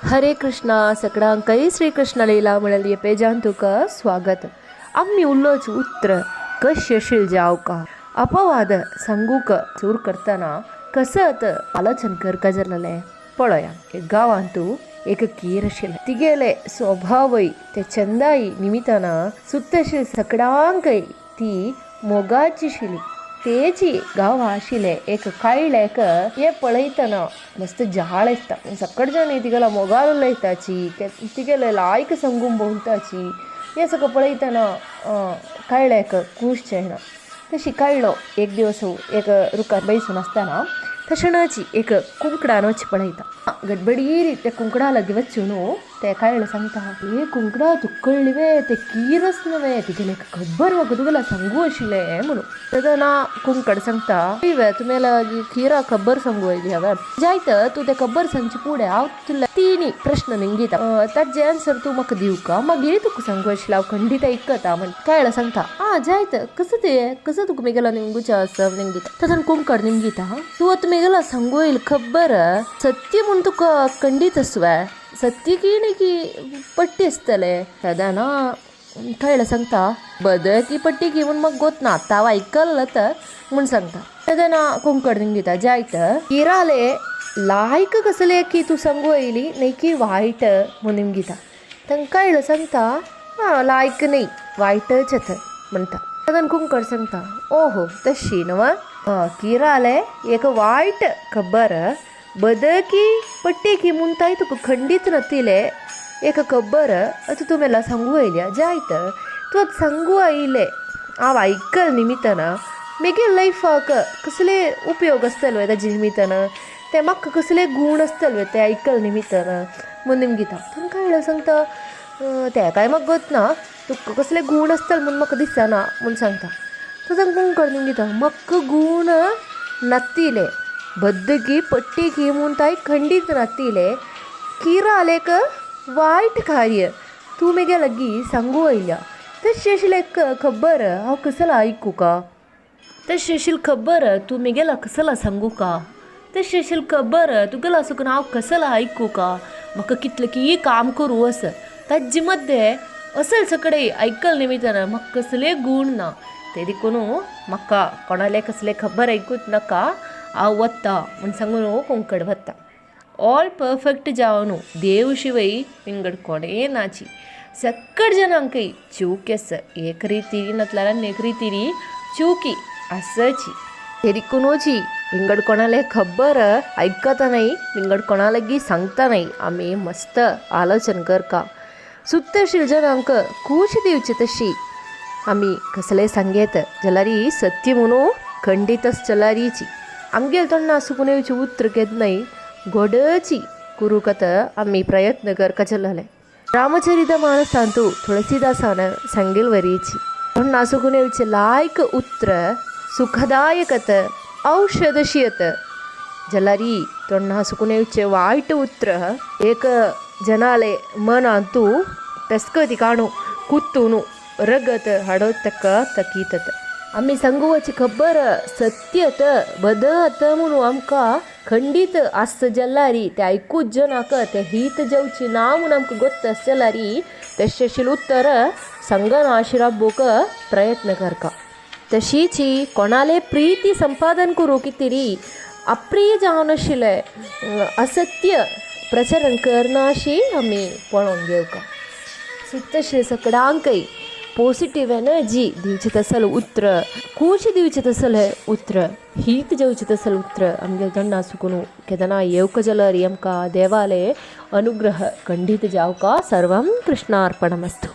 हरे कृष्णा सकडांकय श्रीकृष्ण लीला म्हणली पेजान तुका स्वागत. आम्ही उल्लोच उत्र कश्यशील जावका अपवाद सांगूक चूर करतना कसत आलोचन करका जालें पळया. एक गांवांतू एक कीर आशिल्लें. तिगेले स्वभावय ते चंदाई निमितान सुत्तशील सकडांकय ती मोगाची शिली. तेची गांव आशिल्ले एक कायल्याक हे पळयतना मस्त जाळ आसता. सकट जाण तिगेला मोगार उलयताची, तिगेले लायक सांगून भोंवताची. हे सगळं पळयतना कायल्याक खूश जायना. तशी कायलो एक दिवस एक रुखार बैसून आसतना तशेंच एक कुंकडानोच पळयता. गडबडीरी ते कुंकडा लागीं वचून ते कायलो सांगता, ए कुंकडा तुका कळ्ळी वे ते कीरस न्हय तिगेलें खबर म्हाका तुगेला सांगू आशिल्लें म्हणून. तेन्ना कुंकड सांगता, वे तुमी लागीं किरा खबर सांगू आयली हांवें जायत तूं ते खबर सांगचे फुडें हांव तुला तिनी प्रश्न निंगिता, ताजे आन्सर तूं म्हाका दिवका मागीर तुका सांगू आशिल्लें हांव खंडीत आयकता म्हण. कायलो सांगता, आं जायत कसो ते कसो तुका मेगेलो निमगुचें आसा निमगिता. तसो कुंकड निमगिता, तूं आतां मेगेला सांगू येयली खबर सत्य म्हूण तुका खंडीत आसवे, सत्य की न्ही की पट्टी आसतले. तेन्ना कायलो सांगता, बद की पट्टी की म्हूण म्हाका गोत ना, आतां हांव आयकल्लें तर म्हूण सांगता. तेन्ना कुंकड निमगिता, जायत किराले लायक कसले की तूं सांगू येयली न्ही की वायट म्हूण निमगिता. तांकां कायलो सांगता, आं लायक न्ही वायटच येता म्हणटा. तेन्ना कुंकड सांगता, ओहो तशी न्हू, किराले एक वायट खबर बदकी पट्टी की म्हणटाय तुका खंडीत नातिले एक खबर आतां तूं मेला सांगू आयल्या जायत तूं आतां सांगू आयले हांव आयकल निमितान मेगे लायफाक कसले उपयोग आसतलो ताजे निमितान, ते म्हाका कसले गूण आसतले ते आयकल निमितान म्हूण निमगिता. तांकां कायलो सांगता, ते काय म्हाका गोत ना, तुका कसले गूण आसतले म्हूण म्हाका दिसना म्हूण सांगता. तो तांकां कुंकड निमगिता, म्हाका गूण नातिले बद्दकी पट्टी की म्हणटाय खंडीत नातिले किरालेक वायट कार्य तूं मेगे लागीं सांगू आयल्या, तशें आशिल्लें खबर हांव कसला आयकुका, तशें आशिल्लें खबर तूं मेगेला कसला सांगूका, तशें आशिल्लें खबर तुगेला सुकून हांव कसला आयकुका, म्हाका कितलें की काम करूं आसा ताजे मदें असल सगळे आयकल निमितान म्हाका कसले गूण ना, ते देखून म्हाका कोणाले कसले खबर आयकूच नाका, हांव वता म्हूण सांगून कुंकड वता. ऑल परफेक्ट जावन देव शिवय विंगड कोणें नाची. सकट जनांकय चूक आसा, एक रितीन नातल्यार आनी एक रितीन चुकी आसाची. ते देखुनूची विंगड कोणाले खबर आयकता न्हय, विंगड कोणा लागीं सांगता न्हय, आमी मस्त आलोचन करका. सुत्तशील जनांक खूश दिवची तशी आमी कसलें सांगेत जाल्यार सत्य म्हणून खंडीतच जाल्यारीची. आमगेले तोंडा सुकून येवचें उतर केन्नाय गोडची करूंक आतां आमी प्रयत्न करका जालें. रामचरित मानसांतू तुळसीदासान सांगील वरीची तोंडा सुकून येवचें लायक उतर सुखदायकत औषधशी येत जाल्यार तोंडा सुकून येवचें वायट उतर एक जनाले मनांतू पेस्कती काणू कुत्तून रगत हाडत ताका तकीतत. आमी सांगुवाची खबर सत्यत बदत म्हणून आमकां खंडीत आसत जाल्यार ते आयकूच जनाक ते हीत जावची ना म्हूण आमकां गोत्त आसत जाल्यार तशें आशिल्लें उत्तर सांगना अशें राबोवंक प्रयत्न करका. तशीची कोणाले प्रिती संपादन करूं कितें अप्रिय जावन आशिल्लें असत्य प्रचरण करना अशी आमी पळोवन घेवका. सुत्तशील सकडांकय पॉजिटीव एनर्जी दिवचे तसल उतर, खूश दिवचे तसले उतर, हीत जावचे तसल उतर आमगे तोंडा सुकून केन्ना येवका जाल्यार आमकां देवाले अनुग्रह खंडीत जावका. सर्वं कृष्णार्पणमस्तु.